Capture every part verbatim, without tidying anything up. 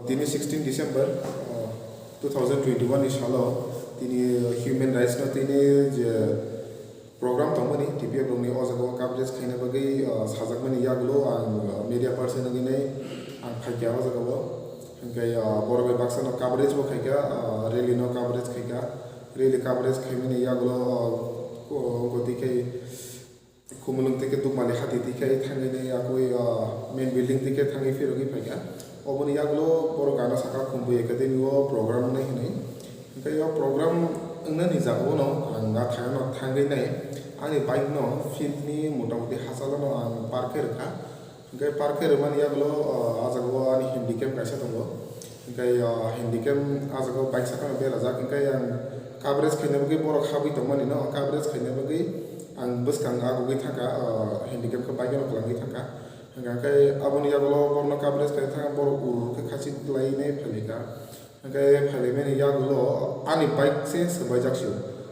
Tini sixteen December, uh, two thousand twenty-one ni salo tini human rights no tini je program tongmani T P F rokni o jaga o coverage khaina bagwi, uh, sajakmani yagulo ang, uh, media person wngwi nai ang phaikha o jaga o. Hwnkhe, uh, borok bai baksa no coverage bo khaikha, uh, rally no coverage khaikha, rally coverage khaimani yagulo, uh, ko-, koti khai Khumulwng tei khe Dukmali hati twi khe thangwi nai yakwi, ah, main building twi khe thangwi phirogwi phaikha. Oboni yagulo borok gana saka Khumbu Academy o program wngnai hwnwi. Hwnkhe o program wngnani jagao no ang nathai no thangwi nai ani bike no field ni motamuti hachalo no ang park khe rwkha. Hwnkhe park khe rwmani yagulo, ah, ah jagao ani handicap kaisa tongo. Hwnkhe, ah, handicap ah jagao bike sakano berajak, hwnkhe ang coverage khaina bagwi borok habwi tongmani no, coverage khaina bagwi ang bwskang agugwi thangkha, ah, handicap khe bike no kwlangwi thangkha. Hwnkhe aboni yagulo borokno coverage khaina thangkha, borok ur ur khe khachik lainai phaikha. Hwnkhe phailaimani yagulo ani bike se swbaijak sio.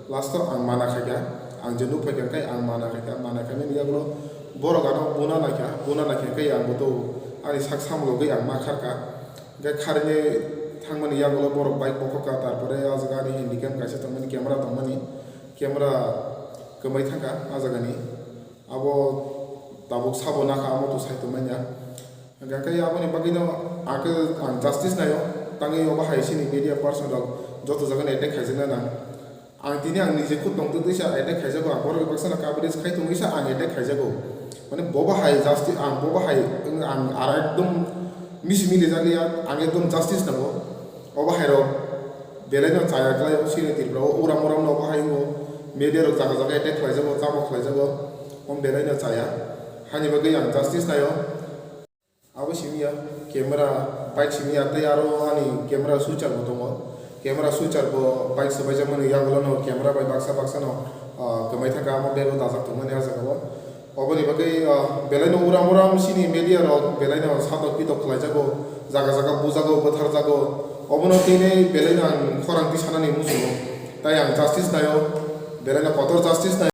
Last o ang mana khaikha, ang je nuk phaikha hwnkhe ang mana khaikha, mana khaimani yagulo borok ano buna naikha, buna naikha hwnkhe ang boto ani sak samulogwi ang ma kharkha. Hwnkhe kharwi thangmani yagulo borok bike bokhokha, tarpore o jaga ani handicap kaisa tongmani, camera tongmani, camera kwmai thangkha o jagani. Abo tabuk sabo nakha, amo to sai tongmanya. Hwnkhe aboni bagwino ang khe ang justice naio, tangwi obo hai sini media person rok joto jagani attack khaijakna nang. Ang tini ang nije khud tongtwtwi sa attack khaijago, ang borok baksa no coverage khai tongwi sa ang attack khaijago. Mane bobo hai justice, ang bobo hai wng ang ar ekdom misi mili jakliya, ang ekdom justice nango. Obo hai rok belai no chaya khlai o sini Tripura o uram uram no obo hai wngo, media rok jaga jaga attack khlaijago, chamo khlaijago, omo belai no chaya. Hani bagwi ang justice naio. Abo simi ya, camera, bike simi ya, tei aro ani camera switcher bo tongo. Camera switcher bo bike swbaijakmani yagulo no camera bai baksa baksa no, ah, kwmai thangkha, amo bag o dajak tongmani ah jaga o. Oboni bagwi, ah, belai no uram uram sini media rok belai no satok pitok khlaijago, jaga jaga bujago, bwtharjago. Obono tini belai no ang khorang twi sanani muchungo. Tai ang justice naio, belai no kotor justice naio.